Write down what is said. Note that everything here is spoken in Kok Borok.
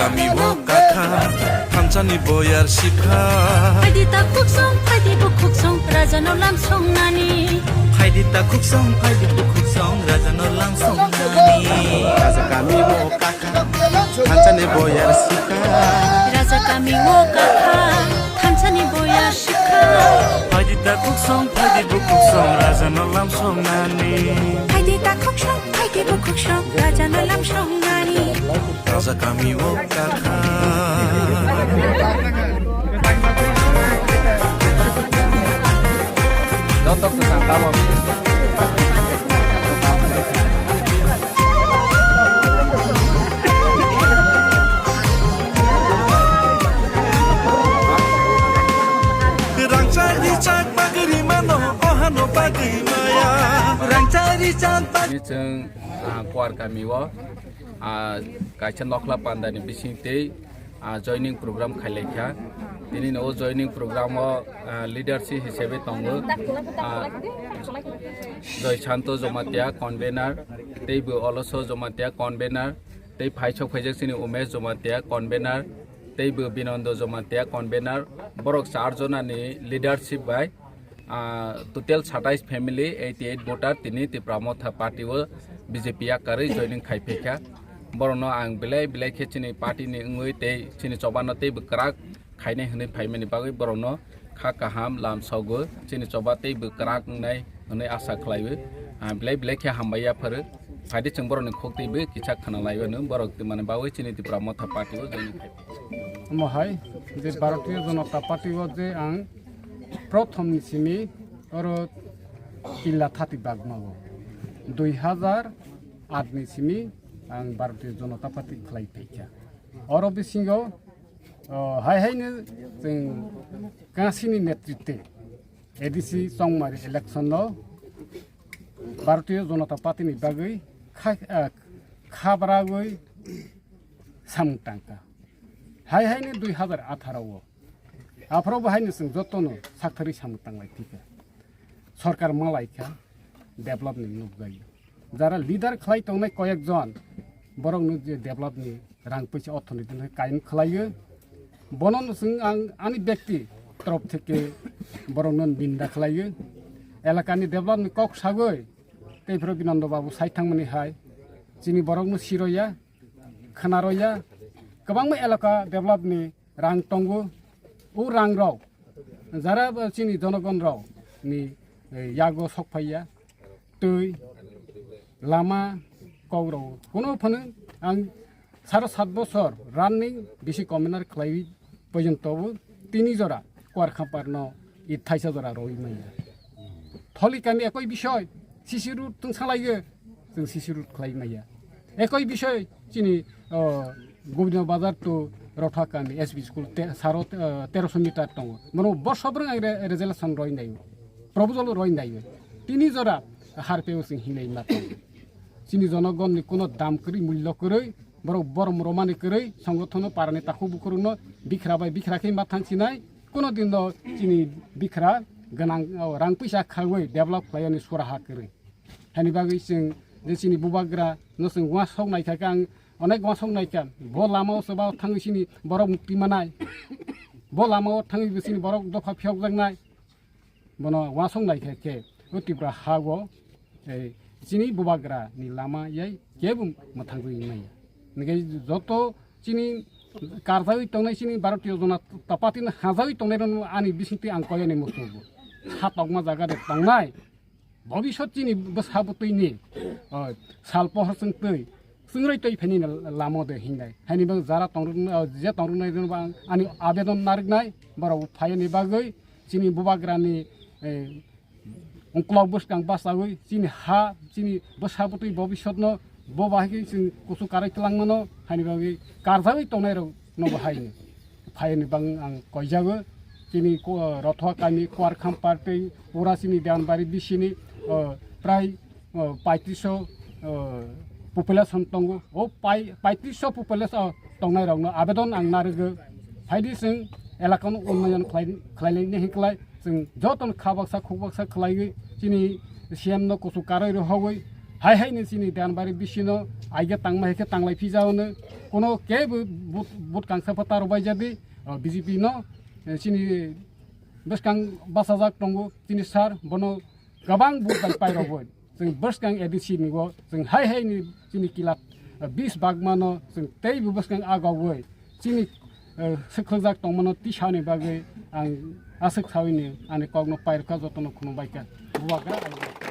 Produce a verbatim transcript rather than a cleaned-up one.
Kami o kakha, thansa ni boyar sikha. Phaidi ta khuksong, phaidi bukhuksong, raja no lam song nani. Phaidi ta khuksong, phaidi bukhuksong, raja no lam song nani. Raja kami o kakha, thansa ni boyar sikha. Raja kami o kakha, thansa ni boyar sikha. Phaidi ta khuksong, phaidi bukhuksong, raja no lam song nani. Phaidi ta khuksong, phaidi bukhuksong, raja no lam song nani. Raja kami o kakha. Joto kwchang tabok. Rangchak rijak bagwi rimano, ohano bagwi maya. Rangchak rijak bagwi. Ni chwng, ah, Kuar kami o, ah, kaisa nokhla panda ni bising tei, ah, joining program khailai kha. Tini no joining program o, ah, leadership hisabe tongo, ah, Joy Santo Jomatia convener, tei bo Oloso Jomatia convener, tei phaisok phaijak chini Umesh Jomatia convener, tei bo Binondo Jomatia convener. Borok char jona ni leadership bai, ah, total satais family, eighty eight voter tini Tipra Motha party o B J P yakarwi joining khai phaikha. Borokno ang belai belai khe chini party ni wngwi tei chini chobano tei bwkrak khainai hwnwi phaimani bagwi borokno kha kaham lam sogo, chini choba tei bwkrak wngnai hwnwi asa khlaiwi. Ah, belai belai khe hambai yapharo. Phaidi chwng borokni khuk twi bwi kisa khna laiwi hwnwi borok twi mani bagwi chini Tipra Motha party o joining khai. Omo hai je Bharatiya Janata Party o je ang prothom ni simi oro pila thati bagma o dui hazar aat ni simi ang Bharatiya Janata Party khlai phaikha. Oro bisingo, o, hai haino chwng Kangasini netritwe A D C Chongmari election no Bharatiya Janata Party ni bagwi kha-, ah, khabragwi samung tangkha. Hai haino dui hazar atharo o. Aphuru bo haino chwng jotono sakthari samung tanglai thika. Sorkar malai kha, develop ni nukjagwi. Jara leader khlai tongnai koyek jon, borokno je develop ni rang puisa orthonoiti no kaiyung khlaio. Bono no chwng ang ani bekti torop theke borokno ninda khlaio. Elakani develop ni kok sagwi tei phuru Binondo Babu sai thangmani hai chini borokno siroya, khwnaroya, kwbangma elaka develop ni rang tongo. O rang rok jara bo chini jonogon rok ni, eh, yago sok phaiya, twi, lama, kok rok. Kuno phano ang saro sat bosor running bisi commissioner khlaiwi porjonto bo tini jora Kuar Khampar no i thaisa jora rwi manya. Tholi kami ekoi bisoi, C C road tong salaiyo, chwng C C road khlai maya. Ekoi bisoi chini, o, Gobinda Bazar to Rotha kami S B school te-, saro, eh, teroso meter tongo. Bono borso bwrwng ang re-, resolution roi nai, proposal roi nai. Tini jora harpeo chwng hinai ma tongo. Chini jonogon ni kuno dam kwrwi, mullo kwrwi, borok borom romani kwrwi, songothono parani takhuk bukhurokno bikhra bai bikhra khe ma thang sinai, kuno din no chini bikhra gwnang, o, rang puisa khagwi develop khlaiyani suraha kwrwi. Hani bagwi chwng je chini bubagra no chwng uansuk naikha khe ang onek uansuk naikha. Bo lama o chwba thangwi chini borok mukti manai. Bo lama o thangwi bo chini borok dopha phiyokjaknai. Bono uansuk naikha khe o Tripura ha o, eh, chini bubagra ni lama yai kebo mwthangwi manya. Hingkhe joto chini karjawi tongnai chini Bharatiya Janata Party no hajawi tongnai rok ani bisingtwi ang koyani muchungo. Satokma jaga de tongnai. Bobisot chini bwsa bwtwini, o, sal pohor chwng twi, chwngrwi twi phaini lama de hingnai. Haini bagwi jara tongrwk, o, je tongrwknai rwno bo ang ani abedon narwknai, borok phaiyani bagwi chini bubagrani, e, ungkulok bwskang bachawi chini ha, chini bwsa bwtwi bobisotno bo bahai khe chwng kuchuk karwi twlangmano, haini bagwi karjawi tongnairok no bo haino. Phaiyani bang ang koijago. Chini ko-, Rothoa kami Kuarkham party pura chini Deanbari bisini, o, prai, o, paitris o, o, population tongo. O pai-, paitris o population, o, tongnai rokno abedon ang narwgo. Phaidi chwng elakano unnoyon khlai, khlailai ne hinklai chwng jotono kha baksa khuk baksa khlaiwi chini C M no kuchuk karwi rohogwi Hai hai ni chini Dhanbari bisino aige tangma hai khe tanglai phi jao no. Kono kebo but, but kangsa pho taro bai jadi, o, B J P no, eh, chini bwskang bachajak tongo chini sir, bono gabang but bai pairogoi. Chwng bwskang A D C ni o, chwng hai hai ni chini kila, eh, bis bagmano chwng teibo bwskang agogoi. Chini, eh, swkhaljak tongmano tisani bagwi ang aswk sawi ni ani kokno pairokha jotono khulumbaikha. Bubagra ang